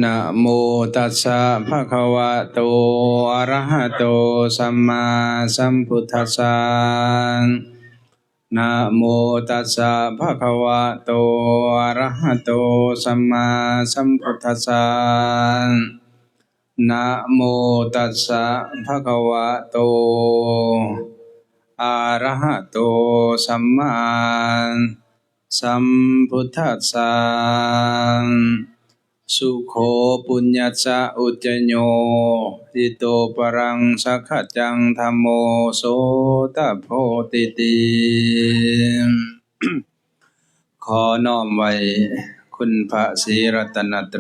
ນະໂມຕັດສະ ພະຄະວະໂຕ ອະຣະຫະໂຕ ສຳມາສຳພຸດທັດສະ. ນະໂມຕັດສະ ພະຄະວະໂຕ ອະຣະຫະໂຕ ສຳມາສຳພຸດທັດສະ. ນະໂມຕັດສະ ພະຄະວະໂຕ ອະຣະຫະໂຕ ສຳມາສຳພຸດທັດສະ. ສຸໂຂ ປຸນຍັດສະ ອຸດຈະໂຍ ຫິໂຕ ປະລັງ ສັກຂະຈັງ ທຳໂມ ໂສຕະໂພຕິຕິ. ຂໍນ້ອມໄຫວ້ຄຸນພະສີລັດຕະນະໄຕ,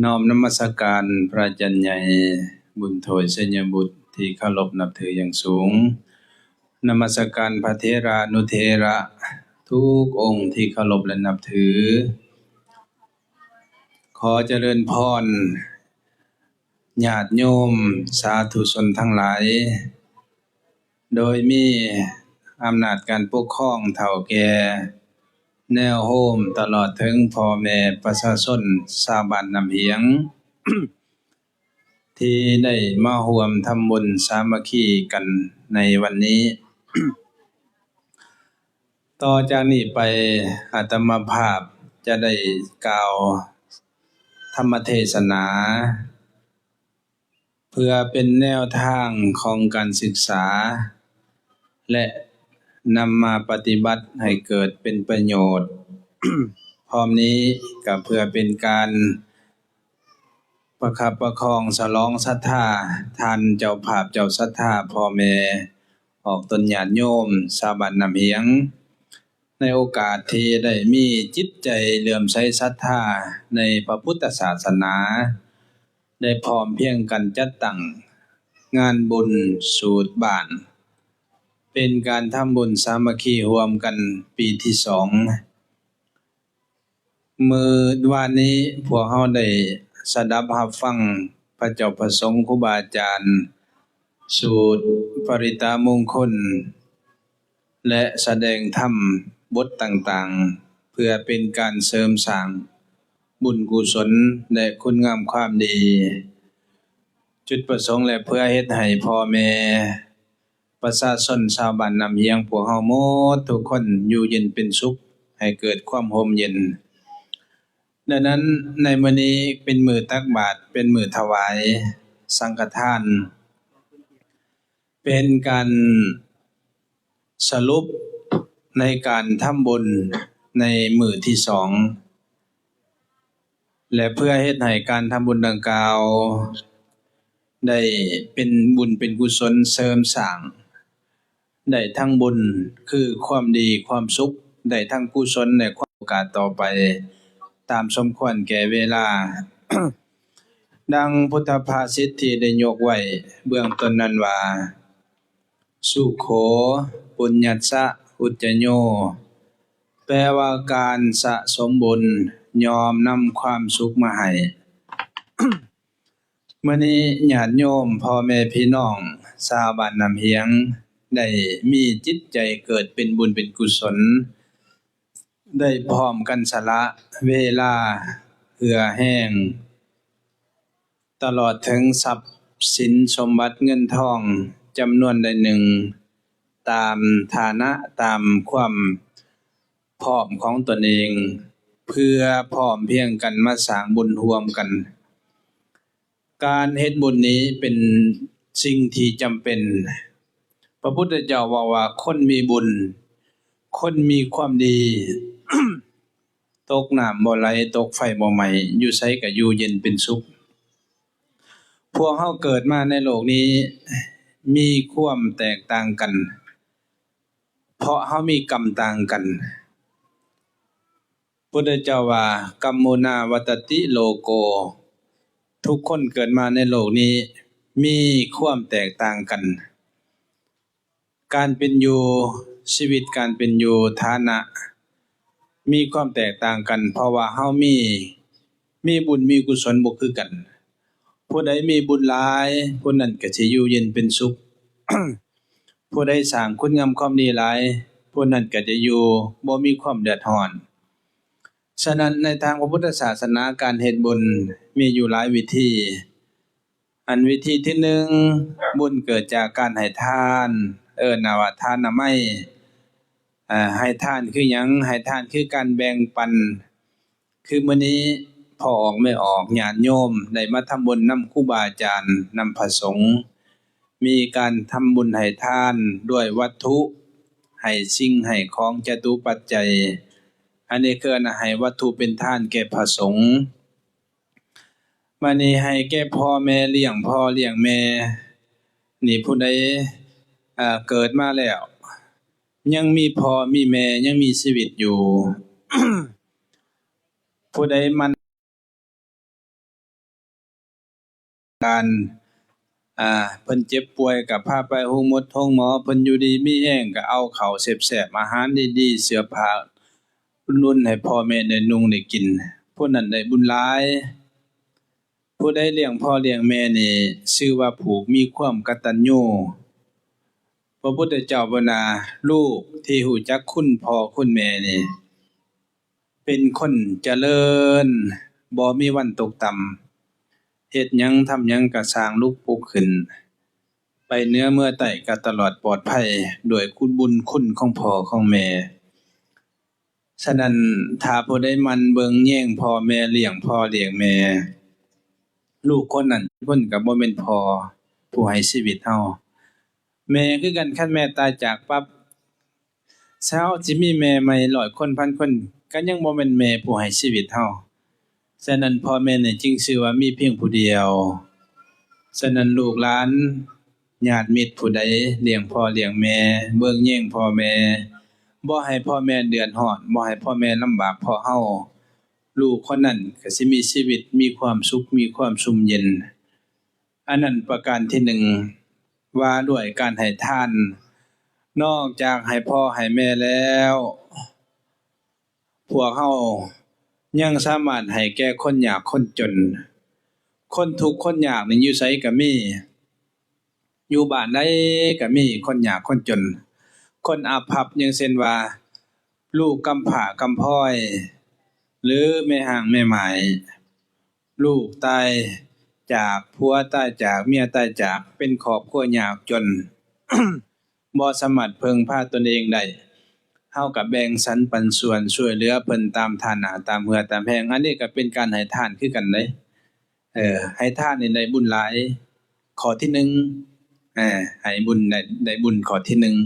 ນ້ອມນະມັດສະການພະອາຈານໃຫຍ່ ບຸນໂທຍ ໄຊຍະບຸດ ທີ່ເຄົາລົບນັບຖືຢ່າງສູງ, ນະມັດສະການພະເຖລານຸເຖລະທຸກອົງທີ່ເຄົາລົບ ແລະ ນັບຖື. ຂໍຈະເລີນພອນ ຍາດໂຍມສາທຸຊົນທັງຫຼາຍ, ໂດຍມີອຳນາດການປົກຄອງເຖົ້າແກ່ ແນວໂຮມ ຕະຫຼອດເຖິງພໍ່ແມ່ປະຊາຊົນຊາວບ້ານນ້ຳຫຽງ ທີ່ໄດ້ມາຮ່ວມທຳບຸນສາມັກຄີກັນໃນວັນນີ້. ຕໍ່ຈາກນີ້ໄປ ອາດຕະມາພາບຈະໄດ້ກ່າວທຳມະເທສະໜາ ເພື່ອເປັນແນວທາງຂອງການສຶກສາ ແລະ ນຳມາປະຕິບັດໃຫ້ເກີດເປັນປະໂຫຍດ. ພ້ອມນີ້ກໍເພື່ອເປັນການປະຄັບປະຄອງສະຫຼອງສັດທາທ່ານເຈົ້າພາບເຈົ້າສັດທາ ພໍ່ແມ່ອອກຕົນຍາດໂຍມຊາວບ້ານນ້ຳຫຽງ ໃນໂອກາດທີ່ໄດ້ມີຈິດໃຈເຫຼື້ອມໃສສັດທາໃນພະພຸດທະສາສະໜາ ໄດ້ພ້ອມພຽງກັນຈັດຕັ້ງງານບຸນສູດບ້ານ ເປັນການທຳບຸນສາມັກຄີຮ່ວມກັນປີທີສອງ. ມື້ວານນີ້ພວກເຮົາໄດ້ສະດັບຮັບຟັງພະເຈົ້າພະສົງ ຄູບາອາຈານ ສູດປະລິດຕະມຸງຄຸນ ແລະ ສະແດງທຳບົດຕ່າງໆ ເພື່ອເປັນການເສີມສ້າງບຸນກຸສົນ ແລະ ຄຸນງາມຄວາມດີ. ຈຸດປະສົງ ແລະ ເພື່ອເຮັດໃຫ້ພໍ່ແມ່ ປະຊາຊົນຊາວບ້ານນ້ຳຫຽງພວກເຮົາໝົດທຸກຄົນຢູ່ເຢັນເປັນສຸກ ໃຫ້ເກີດຄວາມຮົ່ມເຢັນ. ດັ່ງນັ້ນ ໃນມື້ນີ້ເປັນມື້ຕັກບາດ ເປັນມື້ຖວາຍສັງຄະທານ ເປັນການສະຫຼຸບໃນການທຳບຸນໃນມື້ທີສອງ ແລະ ເພື່ອເຮັດໃຫ້ການທຳບຸນດັ່ງກ່າວໄດ້ເປັນບຸນເປັນກຸສົນເສີມສ້າງ ໄດ້ທັງບຸນຄືຄວາມດີຄວາມສຸກ ໄດ້ທັງກຸສົນ ແລະ ຄວາມໂອກາດຕໍ່ໄປຕາມສົມຄວນແກ່ເວລາ. ດັ່ງພຸດທະພາສິດທີ່ໄດ້ຍົກໄວ້ເບື້ອງຕົ້ນນັ້ນວ່າ ສຸໂຂ ປຸນຍັດສະ ອຸດຈະໂຍ ແປວ່າການສະສົມບຸນຍ່ອມນຳຄວາມສຸກມາໃຫ້. ມື້ນີ້ຍາດໂຍມ ພໍ່ແມ່ພີ່ນ້ອງຊາວບ້ານນ້ຳຫຽງ ໄດ້ມີຈິດໃຈເກີດເປັນບຸນເປັນກຸສົນ ໄດ້ພ້ອມກັນສະຫຼະເວລາ ເຫື່ອແຮງ ຕະຫຼອດເຖິງຊັບສິນສົມບັດເງິນທອງຈຳນວນໃດໜຶ່ງ ຕາມຖານະ ຕາມຄວາມພ້ອມຂອງຕົນເອງ ເພື່ອພ້ອມພຽງກັນມາສ້າງບຸນຮ່ວມກັນ. ການເຮັດບຸນນີ້ເປັນສິ່ງທີ່ຈຳເປັນ. ພະພຸດທະເຈົ້າເວົ້າວ່າ ຄົນມີບຸນ ຄົນມີຄວາມດີ ຕົກນ້ຳບໍ່ໄຫຼ ຕົກໄຟບໍ່ໄໝ້ ຢູ່ໃສກໍຢູ່ເຢັນເປັນສຸກ. ພວກເຮົາເກີດມາໃນໂລກນີ້ມີຄວາມແຕກຕ່າງກັນ ເພາະເຮົາມີກຳຕ່າງກັນ. ພຸດທະເຈົ້າວ່າ ກຳມຸນາວັດຕະຕິໂລໂກ ທຸກຄົນເກີດມາໃນໂລກນີ້ມີຄວາມແຕກຕ່າງກັນ. ການເປັນຢູ່ ຊີວິດການເປັນຢູ່ ຖານະ ມີຄວາມແຕກຕ່າງກັນ ເພາະວ່າເຮົາມີ ມີບຸນມີກຸສົນບໍ່ຄືກັນ. ຜູ້ໃດມີບຸນຫຼາຍ ຜູ້ນັ້ນກໍຊິຢູ່ເຢັນເປັນສຸກ. ຜູ້ໃດສ້າງຄຸນງາມຄວາມດີຫຼາຍ ຜູ້ນັ້ນກໍຈະຢູ່ບໍ່ມີຄວາມເດືອດຮ້ອນ. ສະນັ້ນໃນທາງພະພຸດທະສາສະໜາ ການເຮັດບຸນມີຢູ່ຫຼາຍວິທີ. ອັນວິທີທີໜຶ່ງ ບຸນເກີດຈາກການໃຫ້ທານ, ເອີ້ນວ່າທານນະໄມ. ອາ ໃຫ້ທານຄືຫຍັງ? ໃຫ້ທານຄືການແບ່ງປັນ. ຄືມື້ນີ້ພໍ່ອອກແມ່ອອກ ຍາດໂຍມໄດ້ມາທຳບຸນນຳຄູບາອາຈານ, ນຳພະສົງ, ມີການທຳບຸນໃຫ້ທານດ້ວຍວັດຖຸ, ໃຫ້ສິ່ງໃຫ້ຂອງຈະຕຸປັດໄຈ. ອັນນີ້ຄືໃຫ້ວັດຖຸເປັນທານແກ່ພະສົງ. ບາດນີ້ໃຫ້ແກ່ພໍ່ແມ່, ລ້ຽງພໍ່ລ້ຽງແມ່. ນີ້ຜູ້ໃດ ເອີ ເກີດມາແລ້ວ ຍັງມີພໍ່ມີແມ່ ຍັງມີຊີວິດຢູ່, ຜູ້ໃດໝັ່ນການ ອາ ເພິ່ນເຈັບປ່ວຍກໍພາໄປໂຮງໝົດໂຮງໝໍ, ເພິ່ນຢູ່ດີມີແຮງກໍເອົາເຂົ້າແຊບໆ ອາຫານດີໆ ເສື້ອຜ້າໜຸ່ນໃຫ້ພໍ່ແມ່ໄດ້ນຸ່ງໄດ້ກິນ, ຜູ້ນັ້ນໄດ້ບຸນຫຼາຍ. ຜູ້ໃດລ້ຽງພໍ່ລ້ຽງແມ່ນີ້ ຊື່ວ່າຜູ້ມີຄວາມກະຕັນຍູ. ພະພຸດທະເຈົ້າເພິ່ນວ່າ ລູກທີ່ຮູ້ຈັກຄຸນພໍ່ຄຸນແມ່ນີ້ ເປັນຄົນຈະເລີນ ບໍ່ມີວັນຕົກຕ່ຳ, ເຮັດຫຍັງທຳຫຍັງກໍສ້າງລຸກປຸກຂຶ້ນ, ໄປເໜືອເມືອໃຕ້ກໍຕະຫຼອດປອດໄພ ດ້ວຍຄຸນບຸນຄຸນຂອງພໍ່ຂອງແມ່. ສະນັ້ນ ຖ້າຜູ້ໃດໝັ່ນເບິ່ງແຍງພໍ່ແມ່, ລ້ຽງພໍ່ລ້ຽງແມ່, ລູກຄົນນັ້ນຄົນກໍບໍ່ແມ່ນພໍ່ຜູ້ໃຫ້ຊີວິດເຮົາ. ແມ່ຄືກັນ, ຄັນແມ່ຕາຍຈາກປັບ, ເຮົາຊິມີແມ່ໃໝ່ຮ້ອຍຄົນ, ພັນຄົນ, ກໍຍັງບໍ່ແມ່ນແມ່ຜູ້ໃຫ້ຊີວິດເຮົາ. ສະນັ້ນ ພໍ່ແມ່ນີ້ຈຶ່ງຊື່ວ່າມີພຽງຜູ້ດຽວ. ສະນັ້ນ ລູກຫຼານ ຍາດມິດຜູ້ໃດລ້ຽງພໍ່ລ້ຽງແມ່, ເບິ່ງແຍງພໍ່ແມ່, ບໍ່ໃຫ້ພໍ່ແມ່ເດືອດຮ້ອນ, ບໍ່ໃຫ້ພໍ່ແມ່ລຳບາກເພາະເຮົາ, ລູກຄົນນັ້ນກໍຊິມີຊີວິດ ມີຄວາມສຸກ ມີຄວາມຊຸ່ມເຢັນ. ອັນນັ້ນປະການທີໜຶ່ງ ວ່າດ້ວຍການໃຫ້ທານ. ນອກຈາກໃຫ້ພໍ່ໃຫ້ແມ່ແລ້ວ, ພວກເຮົາຍັງສາມາດໃຫ້ແກ່ຄົນຍາກຄົນຈົນ. ຄົນທຸກຄົນຍາກນີ້ຢູ່ໃສກໍມີ, ຢູ່ບ້ານໃດກໍມີຄົນຍາກຄົນຈົນ, ຄົນອາພັບ, ຢ່າງເຊັ່ນວ່າ ລູກກຳພ້າກຳພອຍ ຫຼື ແມ່ຮ້າງແມ່ໝ້າຍ, ລູກຕາຍຈາກຜົວ, ຕາຍຈາກເມຍ, ຕາຍຈາກ, ເປັນຄອບຄົວຍາກຈົນ. ບໍ່ສາມາດເພິ່ງພາຕົນເອງໄດ້, ເຮົາກໍແບ່ງສັນປັນສ່ວນຊ່ວຍເຫຼືອເພິ່ນຕາມຖານະ, ຕາມເຫື່ອຕາມແຮງ. ອັນນີ້ກໍເປັນການໃຫ້ທານຄືກັນເດ້. ເອີ ໃຫ້ທານນີ້ໄດ້ບຸນຫຼາຍ. ຂໍ້ທີໜຶ່ງ ເອີ ໃຫ້ບຸນໄດ້, ໄດ້ບຸນຂໍ້ທີໜຶ່ງ.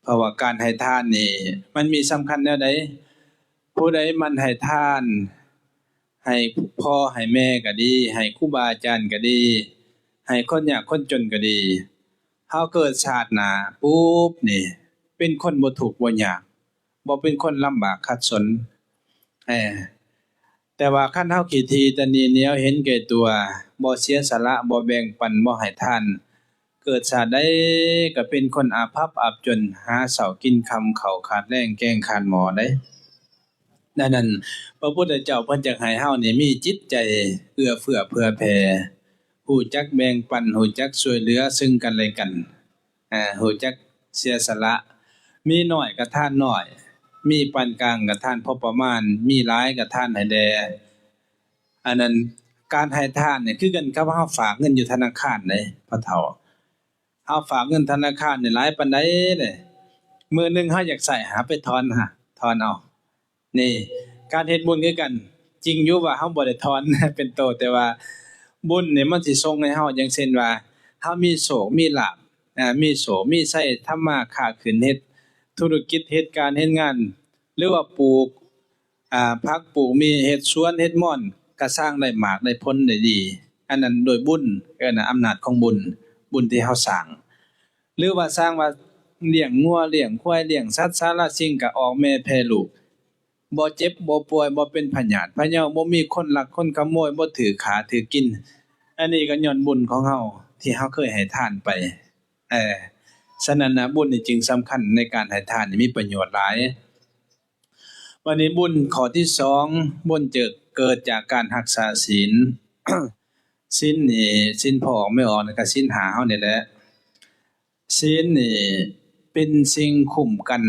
ເພາະວ່າການໃຫ້ທານນີ້ມັນມີສຳຄັນແນວໃດ? ຜູ້ໃດໝັ່ນໃຫ້ທານ, ໃຫ້ພໍ່ໃຫ້ແມ່ກໍດີ, ໃຫ້ຄູບາອາຈານກໍດີ, ໃຫ້ຄົນຍາກຄົນຈົນກໍດີ, ເຮົາເກີດຊາດໜ້າປຸບນີ້ ເປັນຄົນບໍ່ທຸກບໍ່ຍາກ, ບໍ່ເປັນຄົນລຳບາກຂັດສົນ. ເອີ ແຕ່ວ່າຄັນເຮົາຂີ້ຖີ່ຕະໜີ່ໜຽວເຫັນແກ່ຕົວ, ບໍ່ເສຍສະຫຼະ, ບໍ່ແບ່ງປັນ, ບໍ່ໃຫ້ທານ, ເກີດຊາດໃດກໍເປັນຄົນອາພັບອັບຈົນ, ຫາເຊົ້າກິນຄ່ຳ, ເຂົ້າຂາດແລງ, ແກງຂາດໝໍ້ໄດ໋. ດັ່ງນັ້ນ ພະພຸດທະເຈົ້າເພິ່ນຢາກໃຫ້ເຮົານີ້ມີຈິດໃຈເອື້ອເຟື້ອເຜື່ອແຜ່, ຮູ້ຈັກແບ່ງປັນ, ຮູ້ຈັກຊ່ວຍເຫຼືອເຊິ່ງກັນແລະກັນ, ອາ, ຮູ້ຈັກເສຍສະຫຼະ. ມີໜ້ອຍກໍທານໜ້ອຍ, ມີປານກາງກໍທານພໍປະມານ, ມີຫຼາຍກໍທານໃຫ້ແດ່. ອັນນັ້ນ ການໃຫ້ທານນີ້ຄືກັນກັບເຮົາຝາກເງິນຢູ່ທະນາຄານເດ້ ພໍ່ເຖົ້າ. ເຮົາຝາກເງິນທະນາຄານນີ້ຫຼາຍປານໃດເດ້, ມື້ໜຶ່ງເຮົາຢາກໃຊ້ຫາໄປຖອນຫາ, ຖອນເອົາ. ນີ້ ການເຮັດບຸນຄືກັນ, ຈິງຢູ່ວ່າເຮົາບໍ່ໄດ້ຖອນເປັນໂຕ, ແຕ່ວ່າບຸນນີ້ມັນຊິສົ່ງໃຫ້ເຮົາ, ຢ່າງເຊັ່ນວ່າ ເຮົາມີໂຊກມີລາບ, ອາ, ມີໂຊກມີໄຊ, ທຳມາຄ້າຂຶ້ນ, ເຮັດທຸລະກິດ, ເຮັດການເຮັດງານ, ຫຼືວ່າປູກ ອາ ຜັກປູກໝີ່, ເຮັດສວນເຮັດມ່ອນ ກະສ້າງໄດ້ໝາກໄດ້ຜົນໄດ້ດີ. ອັນນັ້ນໂດຍບຸນ, ເອີ້ນວ່າອຳນາດຂອງບຸນ, ບຸນທີ່ເຮົາສ້າງ. ຫຼືວ່າສ້າງວ່າລ້ຽງງົວລ້ຽງຄວາຍ, ລ້ຽງສັດສາລະສິ່ງ, ກະອອກແມ່ແຜ່ລູກ, ບໍ່ເຈັບບໍ່ປ່ວຍ, ບໍ່ເປັນພະຍາດພະເຍົາ, ບໍ່ມີຄົນລັກຄົນຂະໂມຍ, ບໍ່ຖືກຂ້າຖືກກິນ. ອັນນີ້ກໍຍ້ອນບຸນຂອງເຮົາທີ່ເຮົາເຄີຍໃຫ້ທານໄປ. ເອີ ສະນັ້ນນະ ບຸນນີ້ຈຶ່ງສຳຄັນ, ໃນການໃຫ້ທານນີ້ມີປະໂຫຍດຫຼາຍ. ບັດນີ້ບຸນຂໍ້ທີສອງ, ບຸນເກີດຈາກການຮັກສາສິນ. ສິນນີ້ ສິນພໍ່ອອກແມ່ອອກ ແລ້ວກໍສິນຫ້າເຮົານີ້ແຫຼະ. ສິນນີ້ເປັນສິ່ງຄຸ້ມກັນ,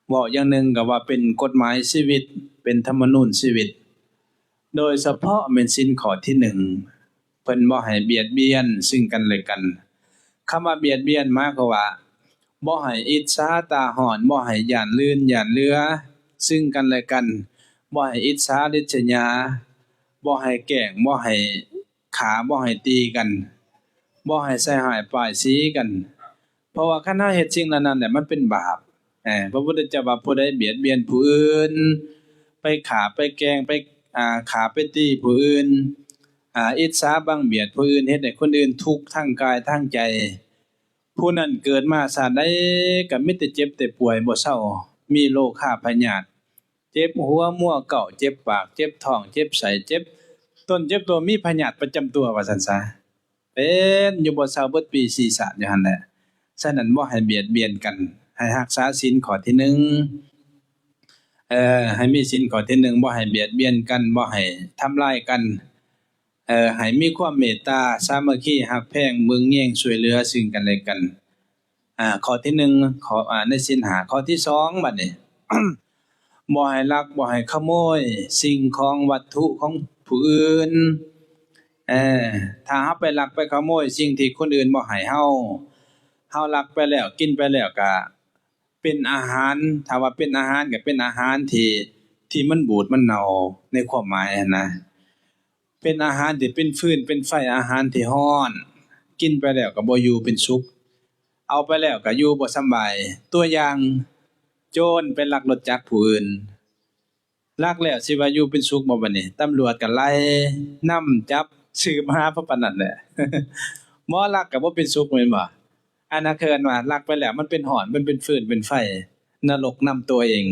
ເວົ້າຢ່າງໜຶ່ງກໍວ່າເປັນກົດໝາຍຊີວິດ, ເປັນທຳມະນູນຊີວິດ, ໂດຍສະເພາະແມ່ນສິນຂໍ້ທີໜຶ່ງ ເພິ່ນບໍ່ໃຫ້ບຽດບຽນຊຶ່ງກັນແລະກັນ. ຄຳວ່າບຽດບຽນໝາຍຄວາມວ່າ ບໍ່ໃຫ້ອິດສາຕາຮ້ອນ, ບໍ່ໃຫ້ຢ້ານລື່ນຢ້ານເຫຼືອຊຶ່ງກັນແລະກັນ, ບໍ່ໃຫ້ອິດສາລິດສະຍາ, ບໍ່ໃຫ້ແກ້ງ, ບໍ່ໃຫ້ຂ້າ, ບໍ່ໃຫ້ຕີກັນ, ບໍ່ໃຫ້ໃສ່ຮ້າຍປ້າຍສີກັນ. ເພາະວ່າຄັນເຮົາເຮັດສິ່ງເຫຼົ່ານັ້ນແຫຼະ ມັນເປັນບາບ. ເອີ ພະພຸດທະເຈົ້າວ່າ ຜູ້ໃດບຽດບຽນຜູ້ອື່ນ, ໄປຂ້າ ໄປແກ້ງ, ໄປ ອ່າ ຂ້າ ໄປຕີຜູ້ອື່ນ, ອ່າ ອິດສາບັງບຽດຜູ້ອື່ນ, ເຮັດໃຫ້ຄົນອື່ນທຸກທາງກາຍທາງໃຈ, ຜູ້ນັ້ນເກີດມາຊາດໃດກໍມີແຕ່ເຈັບແຕ່ປ່ວຍບໍ່ເຊົາ, ມີໂລຄາພະຍາດ, ເຈັບຫົວມົວເກົ້າ, ເຈັບປາກ, ເຈັບທ້ອງ, ເຈັບໄສ້, ເຈັບຕົນເຈັບຕົວ, ມີພະຍາດປະຈຳຕົວວ່າຊັ້ນຊະ. ເປັນຢູ່ບໍ່ເຊົາເບິດປີຊີຊາດຢູ່ຫັ້ນແຫຼະ. ສະນັ້ນ ບໍ່ໃຫ້ບຽດບຽນກັນ, ໃຫ້ຮັກສາສິນຂໍ້ທີໜຶ່ງ, ເອີ ໃຫ້ມີສິນຂໍ້ທີໜຶ່ງ, ບໍ່ໃຫ້ບຽດບຽນກັນ, ບໍ່ໃຫ້ທຳລາຍກັນ, ເອີ ໃຫ້ມີຄວາມເມດຕາ, ສາມັກຄີ, ຮັກແພງ, ເບິ່ງແຍງ, ຊ່ວຍເຫຼືອຊຶ່ງກັນແລະກັນ. ອ່າ ຂໍ້ທີໜຶ່ງ ຂໍ້ ອ່າ ໃນສິນຫ້າ. ຂໍ້ທີສອງ ບັດນີ້ ບໍ່ໃຫ້ລັກ, ບໍ່ໃຫ້ຂະໂມຍສິ່ງຂອງວັດຖຸຂອງຜູ້ອື່ນ. ເອີ ຖ້າເຮົາໄປລັກໄປຂະໂມຍສິ່ງທີ່ຄົນອື່ນບໍ່ໃຫ້ເຮົາ, ເຮົາລັກໄປແລ້ວ ກິນໄປແລ້ວກະເປັນອາຫານ, ຖ້າວ່າເປັນອາຫານກະເປັນອາຫານທີ່ ທີ່ມັນບູດມັນເນົ່າ ໃນຄວາມໝາຍຫັ້ນນະ. ເປັນອາຫານທີ່ເປັນຟືນເປັນໄຟ, ອາຫານທີ່ຮ້ອນ, ກິນໄປແລ້ວກໍບໍ່ຢູ່ເປັນສຸກ, ເອົາໄປແລ້ວກໍຢູ່ບໍ່ສຳບາຍ. ຕົວຢ່າງ, ໂຈນໄປລັກລົດຈັກຜູ້ອື່ນ, ລັກແລ້ວຊິວ່າຢູ່ເປັນສຸກບໍ່ບັດນີ້? ຕຳຫຼວດກໍໄລ່ນຳຈັບສືບຫາ ເພາະປານນັ້ນແຫຼະ. ບໍ່ລັກກໍບໍ່ເປັນສຸກແມ່ນບໍ່? ອັນນັ້ນຄືເອີ້ນວ່າລັກໄປແລ້ວມັນເປັນຮ້ອນ, ມັນເປັນຟືນເປັນໄຟ, ນະລົກນຳຕົວເອງ.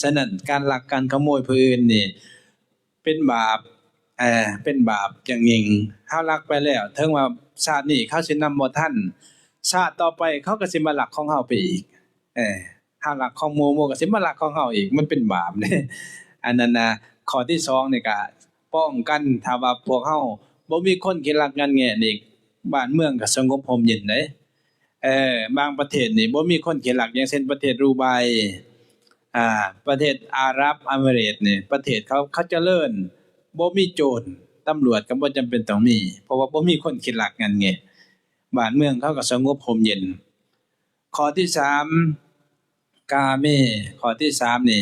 ສະນັ້ນ ການລັກການຂະໂມຍຜູ້ອື່ນນີ້ ເປັນບາບ, ເອີ ເປັນບາບຢ່າງຍິ່ງ. ເຮົາລັກໄປແລ້ວ ເຖິງວ່າຊາດນີ້ເຂົາຊິນຳບໍ່ທັນ, ຊາດຕໍ່ໄປເຂົາກໍຊິມາລັກຂອງເຮົາໄປອີກ. ເອີ ເຮົາລັກຂອງໝູ່, ໝູ່ກໍຊິມາລັກຂອງເຮົາອີກ, ມັນເປັນບາບເດ້. ອັນນັ້ນນະ, ຂໍ້ທີສອງນີ້ກໍປ້ອງກັນ, ຖ້າວ່າພວກເຮົາບໍ່ມີຄົນຂີ້ລັກງັດແງະນີ້, ບ້ານເມືອງກໍສະຫງົບຮົ່ມເຢັນເດ້. ເອີ ບາງປະເທດນີ້ບໍ່ມີຄົນຂີ້ລັກ, ຢ່າງເຊັ່ນ ປະເທດດູໄບ, ອ່າ ປະເທດອາຣັບອາມິເຣດນີ້, ປະເທດເຂົາ ເຂົາຈະເລີນ, ບໍ່ມີໂຈນ, ຕຳຫຼວດກໍບໍ່ຈຳເປັນຕ້ອງມີ, ເພາະວ່າບໍ່ມີຄົນຂີ້ລັກງັດແງະ, ບ້ານເມືອງເຂົາກໍສະຫງົບຮົ່ມເຢັນ. ຂໍ້ທີສາມ ກາເມ, ຂໍ້ທີສາມນີ້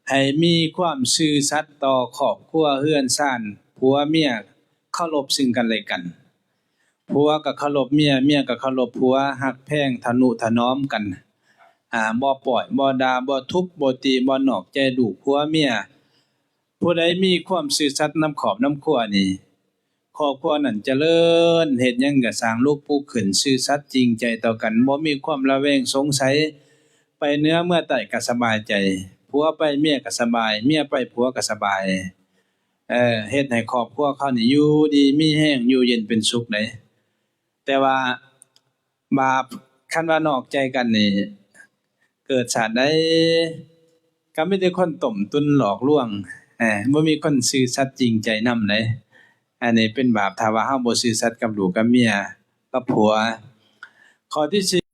ໃຫ້ມີຄວາມຊື່ສັດຕໍ່ຄອບຄົວເຮືອນຊານ, ຜົວເມຍເຄົາລົບຊຶ່ງກັນແລະກັນ. ຜົວກໍເຄົາລົບເມຍ, ເມຍກໍເຄົາລົບຜົວ, ຮັກແພງ, ທະນຸຖະໜອມກັນ, ອາ ບໍ່ປ້ອຍ, ບໍ່ດ່າ, ບໍ່ທຸບ, ບໍ່ຕີ, ບໍ່ນອກໃຈລູກຜົວເມຍ. ຜູ້ໃດມີຄວາມຊື່ສັດນຳຄອບນຳຄົວນີ້, ຄອບຄົວນັ້ນຈະເລີນ, ເຮັດຫຍັງກໍສ້າງລຸກປຸກຂຶ້ນ, ຊື່ສັດຈິງໃຈຕໍ່ກັນ, ບໍ່ມີຄວາມລະແວງສົງໄສ, ໄປເໜືອເມືອໃຕ້ກໍສະບາຍໃຈ, ຜົວໄປເມຍກໍສະບາຍ, ເມຍໄປຜົວກໍສະບາຍ. ເອີ ເຮັດໃຫ້ຄອບຄົວເຂົານີ້ຢູ່ດີມີແຮງ, ຢູ່ເຢັນເປັນສຸກເດ້. ແຕ່ວ່າບາບ, ຄັນວ່ານອກໃຈກັນນີ້ ເກີດຊາດໃດກໍມີແຕ່ຄົນຕົ້ມຕຸນຫຼອກລວງ, ເອີ ບໍ່ມີຄົນຊື່ສັດຈິງໃຈນຳເດ້. ອັນນີ້ເປັນບາບ ຖ້າວ່າເຮົາບໍ່ຊື່ສັດກັບລູກກັບເມຍ ກັບຜົວ. ຂໍ້ທີສີ່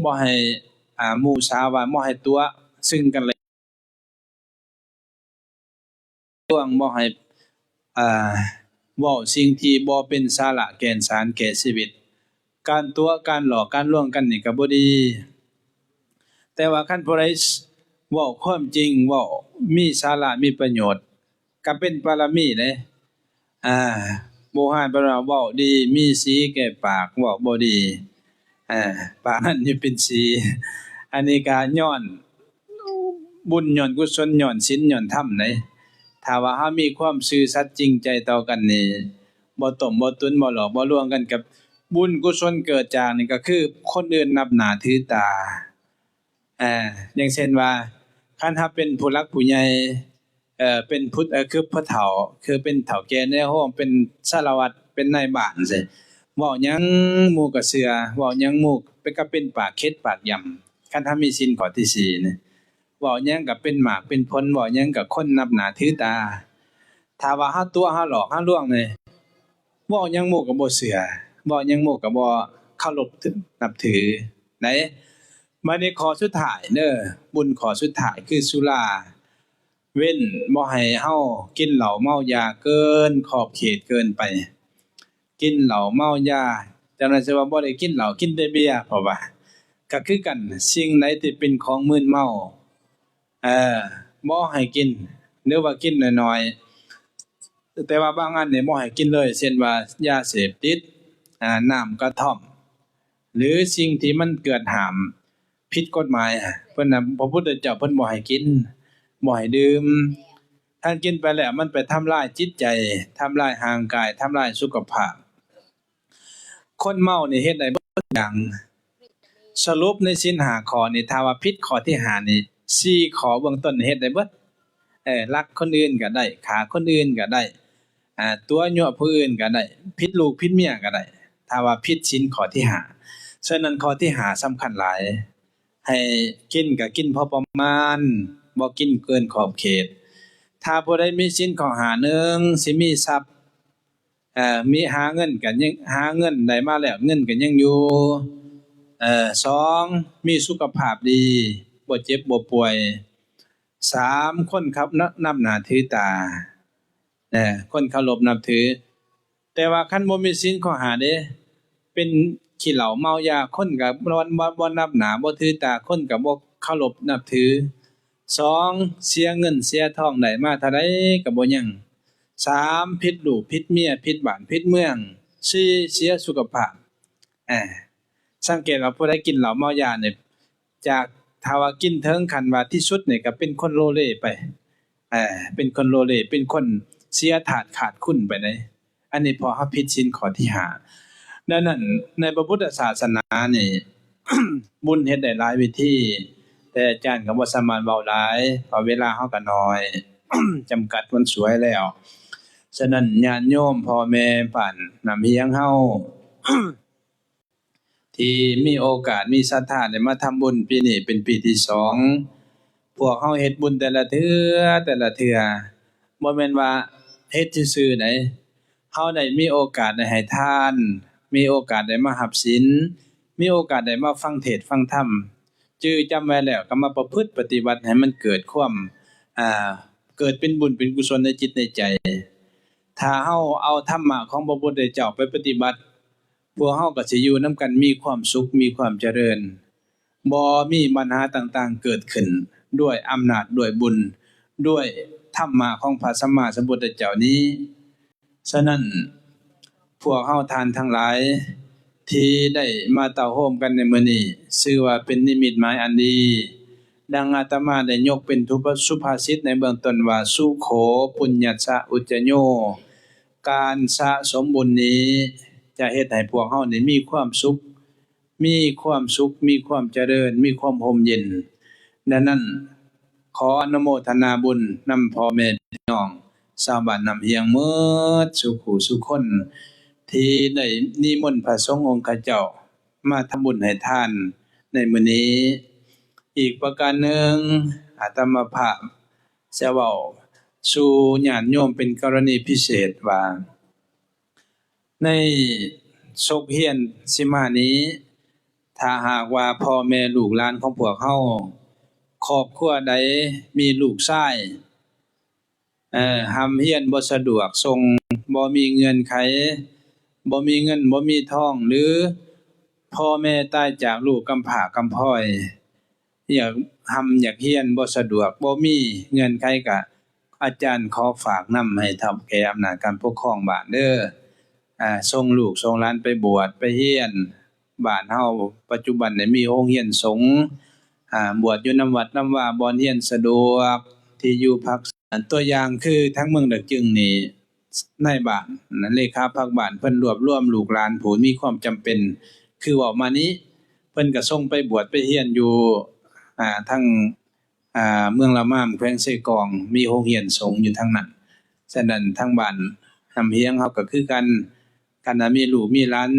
ບໍ່ໃຫ້ ອ່າ ໝູ່ສາວວ່າ ບໍ່ໃຫ້ຕົວະຊຶ່ງກັນແລະ ລວງ, ບໍ່ໃຫ້ ອ່າ ເວົ້າສິ່ງທີ່ບໍ່ເປັນສາລະແກ່ນສານແກ່ຊີວິດ. ການຕົວະ ການຫຼອກ ການລວງກັນນີ້ກໍບໍ່ດີ. ແຕ່ວ່າຄັນຜູ້ໃດເວົ້າຄວາມຈິງ, ເວົ້າມີສາລະ ມີປະໂຫຍດ, ກໍເປັນບາລະມີເດ້. ອ່າ ບູຮານເພິ່ນວ່າ ເວົ້າດີມີສີແກ່ປາກ, ເວົ້າບໍ່ດີ ອ່າ ປາກນັ້ນນີ້ເປັນສີ. ອັນນີ້ກໍຍ້ອນບຸນ, ຍ້ອນກຸສົນ, ຍ້ອນສິນ, ຍ້ອນທຳເດ້. ຖ້າວ່າເຮົາມີຄວາມຊື່ສັດຈິງໃຈຕໍ່ກັນນີ້, ບໍ່ຕົ້ມ, ບໍ່ຕຸນ, ບໍ່ຫຼອກ, ບໍ່ລວງກັນ, ກັບບຸນກຸສົນເກີດຈາກນີ້ ກໍຄືຄົນອື່ນນັບໜ້າຖືຕາ. ເອີ ຢ່າງເຊັ່ນວ່າ ຄັນເຮົາເປັນຜູ້ຫຼັກຜູ້ໃຫຍ່, ເອີ ເປັນຜູ້ ເອີ ຄືພໍ່ເຖົ້າ, ຄືເປັນເຖົ້າແກ່ໃນໂຮງ, ເປັນສາລະວັດ, ເປັນນາຍບ້ານຈັ່ງຊີ້, ເວົ້າຫຍັງໝູ່ກໍເຊື່ອ, ເວົ້າຫຍັງໝູ່ກໍເປັນປາກເຂັດປາກຢຳ. ຄັນເຮົາມີສິນຂໍ້ທີສີ່ນີ້, ເວົ້າຫຍັງກໍເປັນໝາກເປັນຜົນ, ເວົ້າຫຍັງກໍຄົນນັບໜ້າຖືຕາ. ຖ້າວ່າເຮົາຕົວະ, ເຮົາຫຼອກ, ເຮົາລວງນີ້, ເວົ້າຫຍັງໝູ່ກໍບໍ່ເຊື່ອ, ເວົ້າຫຍັງໝູ່ກໍບໍ່ເຄົາລົບນັບຖືໃດ. ບັດນີ້ຂໍ້ສຸດທ້າຍເດີ, ບຸນຂໍ້ສຸດທ້າຍຄືສຸລາ. ເວັ້ນບໍ່ໃຫ້ເຮົາກິນເຫຼົ້າເມົາຢາເກີນຂອບເຂດເກີນໄປ. ກິນເຫຼົ້າເມົາຢາ ເຈົ້າໜ້າທີ່ວ່າບໍ່ໄດ້ກິນເຫຼົ້າ ກິນແຕ່ເບຍ ເພາະວ່າ ກໍຄືກັນ ສິ່ງໃດທີ່ເປັນຂອງມຶນເມົາ ເອີ ບໍ່ໃຫ້ກິນ ຫຼືວ່າກິນໜ້ອຍໆ ແຕ່ວ່າບາງອັນນີ້ບໍ່ໃຫ້ກິນເລີຍ ເຊັ່ນວ່າ ຢາເສບຕິດ ອາ ນ້ຳກະທ່ອມ ຫຼືສິ່ງທີ່ມັນເກືອດຫ້າມຜິດກົດໝາຍ ເພິ່ນນະ ພະພຸດທະເຈົ້າເພິ່ນບໍ່ໃຫ້ກິນ ບໍ່ໃຫ້ດື່ມ. ຄັນກິນໄປແລ້ວມັນໄປທຳລາຍຈິດໃຈ ທຳລາຍຮ່າງກາຍ ທຳລາຍສຸຂະພາບ. ຄົນເມົານີ້ເຮັດໄດ້ເບິດທຸກຢ່າງ. ສະຫຼຸບໃນສິນຫ້າຂໍ້ນີ້ ຖ້າວ່າຜິດຂໍ້ທີຫ້ານີ້ ສີ່ຂໍ້ເບື້ອງຕົ້ນເຮັດໄດ້ເບິດ. ເອີ ລັກຄົນອື່ນກໍໄດ້ ຂ້າຄົນອື່ນກໍໄດ້ ອາ ຕົວະຍົວະຜູ້ອື່ນກໍໄດ້ ຜິດລູກຜິດເມຍກໍໄດ້ ຖ້າວ່າຜິດສິນຂໍ້ທີຫ້າ. ສະນັ້ນຂໍ້ທີຫ້າສຳຄັນຫຼາຍ ໃຫ້ກິນກໍກິນພໍປະມານ ບໍ່ກິນເກີນຂອບເຂດ. ຖ້າຜູ້ໃດມີສິນຂໍ້ຫ້າ ໜຶ່ງ ຊິມີຊັບ ເອີ ມີ ຫາເງິນກໍຍັງ ຫາເງິນໄດ້ມາແລ້ວ ເງິນກໍຍັງຢູ່. ເອີ ສອງ ມີສຸຂະພາບດີ ບໍ່ເຈັບບໍ່ປ່ວຍ. ສາມ ຄົນເຄົາ ນ- ນັບໜ້າຖືຕາ ເອີ ຄົນເຄົາລົບນັບຖື. ແຕ່ວ່າຄັນບໍ່ມີສິນຂໍ້ຫ້າເດ້ ເປັນຂີ້ເຫຼົ້າເມົາຢາ ຄົນກໍບໍ່ ບໍ່ ບໍ່ນັບໜ້າ ບໍ່ຖືຕາ ຄົນກໍບໍ່ເຄົາລົບນັບຖື. ສອງ ເສຍເງິນເສຍທອງໄດ້ມາເທົ່າໃດກໍບໍ່ຍັງ. ສາມ ຜິດລູກຜິດເມຍ ຜິດບ້ານຜິດເມືອງ. ສີ່ ເສຍສຸຂະພາບ. ເອີ ສັງເກດວ່າຜູ້ໃດກິນເຫຼົ້າເມົາຢານີ້ ຈາກ ຖ້າວ່າກິນເຖິງຂັ້ນວ່າທີ່ສຸດນີ້ກໍເປັນຄົນໂລເລໄປ ເອີ ເປັນຄົນໂລເລ ເປັນຄົນເສຍທາດຂາດຄຸນໄປເດ້. ອັນນີ້ເພາະເຮົາຜິດສິນຂໍ້ທີຫ້າ. ດັ່ງນັ້ນ ໃນພະພຸດທະສາສະໜານີ້ ບຸນເຮັດໄດ້ຫຼາຍວິທີ ແຕ່ອາຈານກໍບໍ່ສາມາດເວົ້າຫຼາຍ ເພາະເວລາເຮົາກໍໜ້ອຍ ຈຳກັດມັນສວຍແລ້ວ. ສະນັ້ນ ຍາດໂຍມ ພໍ່ແມ່ ບ້ານນ້ຳຮຽງເຮົາ ທີ່ມີໂອກາດ ມີສັດທາໄດ້ມາທຳບຸນ ປີນີ້ເປັນປີທີສອງ. ພວກເຮົາເຮັດບຸນແຕ່ລະເທື່ອ ແຕ່ລະເທື່ອ ບໍ່ແມ່ນວ່າເຮັດຊື່ໆໃດ. ເຮົາໄດ້ມີໂອກາດໄດ້ໃຫ້ທານ ມີໂອກາດໄດ້ມາຮັບສິນ ມີໂອກາດໄດ້ມາຟັງເທດຟັງທຳ ຈື່ຈຳໄວ້ແລ້ວກໍມາປະພຶດປະຕິບັດໃຫ້ມັນເກີດຄວາມ ອ່າ ເກີດເປັນບຸນເປັນກຸສົນໃນຈິດໃນໃຈ. ຖ້າເຮົາເອົາທຳມະຂອງພະພຸດທະເຈົ້າໄປປະຕິບັດ ພວກເຮົາກໍຊິຢູ່ນຳກັນມີຄວາມສຸກ ມີຄວາມຈະເລີນ ບໍ່ມີບັນຫາຕ່າງໆເກີດຂຶ້ນ ດ້ວຍອຳນາດ ດ້ວຍບຸນ ດ້ວຍທຳມະຂອງພະສຳມາສຳພຸດທະເຈົ້ານີ້. ສະນັ້ນ ພວກເຮົາທ່ານທັງຫຼາຍທີ່ໄດ້ມາເຕົ້າໂຮມກັນໃນມື້ນີ້ ຊື່ວ່າເປັນນິມິດໝາຍອັນດີ. ດັ່ງອາດຕະມາໄດ້ຍົກເປັນທຸພະ ສຸພາສິດໃນເບື້ອງຕົ້ນວ່າ ສຸໂຂ ປຸນຍັດສະ ອຸດຈະໂຍ ການສະສົມບຸນນີ້ຈະເຮັດໃຫ້ພວກເຮົານີ້ມີຄວາມສຸກ ມີຄວາມສຸກ ມີຄວາມຈະເລີນ ມີຄວາມຮົ່ມເຢັນ. ດັ່ງນັ້ນ ຂໍອະນຸໂມທະນາບຸນນຳພໍ່ແມ່ພີ່ນ້ອງຊາວບ້ານນ້ຳຮຽງໝົດສູ່ຄູ່ສູ່ຄົນ ທີ່ໄດ້ນິມົນພະສົງອົງຄະເຈົ້າມາທຳບຸນໃຫ້ທານໃນມື້ນີ້. ອີກປະການໜຶ່ງ ອາດຕະມາພາບຈະເວົ້າສູ່ຍາດໂຍມເປັນກໍລະນີພິເສດວ່າ ໃນສົກຮຽນຊິມານີ້ ຖ້າຫາກວ່າພໍ່ແມ່ລູກຫຼານຂອງພວກເຮົາ ຄອບຄົວໃດມີລູກຊາຍ ເອີ ຮ່ຳຮຽນບໍ່ສະດວກສົ່ງ ບໍ່ມີເງື່ອນໄຂ ບໍ່ມີເງິນ ບໍ່ມີທອງ ຫຼື ພໍ່ແມ່ຕາຍຈາກລູກກຳພ້າກຳພ້ອຍ ຢາກຮ່ຳຢາກຮຽນບໍ່ສະດວກ ບໍ່ມີເງື່ອນໄຂ ກະອາຈານຂໍຝາກນຳໃຫ້ເຖົ້າແກ່ອຳນາດການປົກຄອງບ້ານເດີ ອາ ສົ່ງລູກສົ່ງຫຼານໄປບວດໄປຮຽນ. ບ້ານເຮົາປັດຈຸບັນນີ້ມີໂຮງຮຽນສົງ ອາ ບວດຢູ່ນຳວັດນຳວາ ບ່ອນຮຽນສະດວກ ທີ່ຢູ່ພັກ ຕົວຢ່າງຄືທາງເມືອງດາກຈຶງນີ້ ນາຍບ້ານ ເລຂາພັກບ້ານ ເພິ່ນລວບລວມລູກຫຼານຜູ້ມີຄວາມຈຳເປັນ ຄືເວົ້າມານີ້ ເພິ່ນກໍສົ່ງໄປບວດໄປຮຽນຢູ່ ອາ ທາງ ອາ ເມືອງລະມາມ ແຂວງເຊກອງ ມີໂຮງຮຽນສົງຢູ່ທາງນັ້ນ. ສະນັ້ນ ທາງບ້ານນ້ຳຮຽງເຮົາກໍຄືກັນ ຄັນວ່າມີລູກມີຫຼານ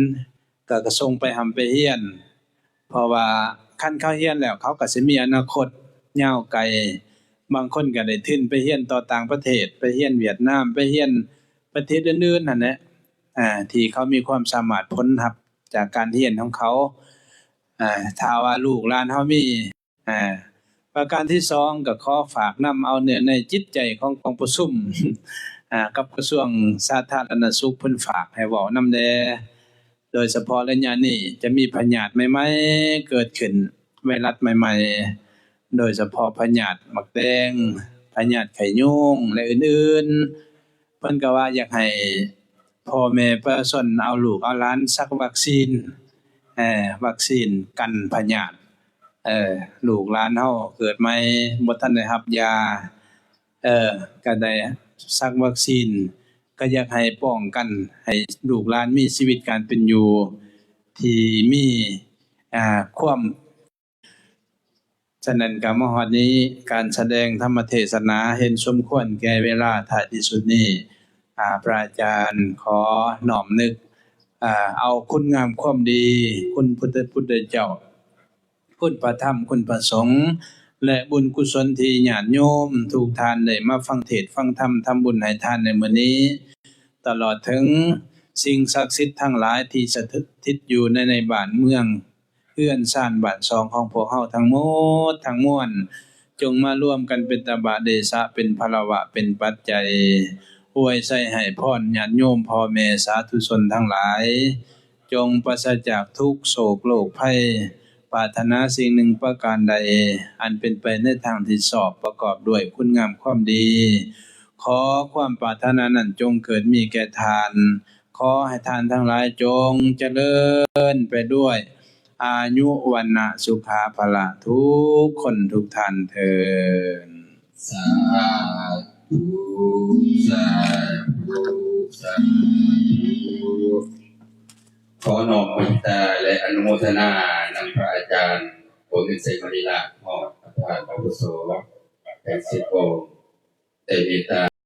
ກໍ ກໍສົ່ງໄປຮ່ຳໄປຮຽນ ເພາະວ່າຄັນເຂົາຮຽນແລ້ວ ເຂົາກໍຊິມີອະນາຄົດຍາວໄກ. ບາງຄົນກໍໄດ້ທຶນໄປຮຽນຕໍ່ຕ່າງປະເທດ ໄປຮຽນຫວຽດນາມ ໄປຮຽນປະເທດອື່ນໆຫັ້ນແຫຼະ ອາ ທີ່ເຂົາມີຄວາມສາມາດ ຜົນຮັບຈາກການຮຽນຂອງເຂົາ. ອາ ຖ້າວ່າລູກຫຼານເຮົາມີ ອາ ປະການທີສອງ ກໍຂໍຝາກນຳເອົາເນື້ອໃນຈິດໃຈຂອງກອງປະຊຸມ ອາ ກັບກະຊວງສາທາລະນະສຸກ ເພິ່ນຝາກໃຫ້ເວົ້ານຳແດ່ ໂດຍສະເພາະໄລຍະນີ້ຈະມີພະຍາດໃໝ່ໆເກີດຂຶ້ນ, ໄວຣັສໃໝ່ໆ ໂດຍສະເພາະພະຍາດໝາກແດງ, ພະຍາດໄຂ້ຍຸງ ແລະ ອື່ນໆ. ເພິ່ນກໍວ່າຢາກໃຫ້ພໍ່ແມ່ປະຊາຊົນເອົາລູກເອົາຫຼານສັກວັກຊີນ, ເອີ ວັກຊີນກັນພະຍາດ. ເອີ ລູກຫຼານເຮົາເກີດໃໝ່ບໍ່ທັນໄດ້ຮັບຢາ, ເອີ ກໍໄດ້ສັກວັກຊີນ, ກໍຢາກໃຫ້ປ້ອງກັນໃຫ້ລູກຫຼານມີຊີວິດການເປັນຢູ່ທີ່ມີ ອາ ຄວາມ ສະນັ້ນກໍມາຮອດນີ້ ການສະແດງທຳມະເທສະໜາເຫັນສົມຄວນແກ່ເວລາ. ທ້າຍທີ່ສຸດນີ້ ອາ ພະອາຈານຂໍນ້ອມນຶກ ອາ ເອົາຄຸນງາມຄວາມດີ, ຄຸນພະພຸດທະເຈົ້າ, ຄຸນພະທຳ, ຄຸນພະສົງ ແລະ ບຸນກຸສົນທີ່ຍາດໂຍມທຸກທ່ານໄດ້ມາຟັງເທດຟັງທຳ, ທຳບຸນໃຫ້ທານໃນມື້ນີ້, ຕະຫຼອດເຖິງສິ່ງສັກສິດທັງຫຼາຍທີ່ສະຖິດຢູ່ໃນ ໃນບ້ານເມືອງ ເຮືອນຊານບ້ານຊ່ອງຂອງພວກເຮົາທັງໝົດທັງມວນ, ຈົ່ງມາລວມກັນເປັນຕະບະເດຊະ, ເປັນພາລະວະ, ເປັນປັດໄຈ, ອວຍໄຊໃຫ້ພອນຍາດໂຍມພໍ່ແມ່ສາທຸຊົນທັງຫຼາຍ, ຈົ່ງປາສະຈາກທຸກໂສກໂລກໄພ, ປາດຖະໜາສິ່ງໜຶ່ງປະການໃດ ອັນເປັນໄປໃນທາງທີ່ຊອບ, ປະກອບດ້ວຍຄຸນງາມຄວາມດີ. ຂໍຄວາມປາດຖະໜານັ້ນຈົ່ງເກີດມີແກ່ທ່ານ. ຂໍໃຫ້ທ່ານທັງຫຼາຍຈົ່ງຈະເລີນໄປດ້ວຍອາຍຸ ວັນນະ ສຸຂະ ພະລະ ທຸກຄົນທຸກທ່ານເທີ້ນ. ສາທຸ ສາທຸ ສາທຸ. ຂໍນ້ອມມຸທິຕາ ແລະ ອະນຸໂມທະນານຳພະອາຈານ ໂຄງເງິນ ໄຊມະນີລາດ ຮອດປະທານ ອາວຸໂສ ແຂວງເຊໂປ ໄດ້ເມດຕາ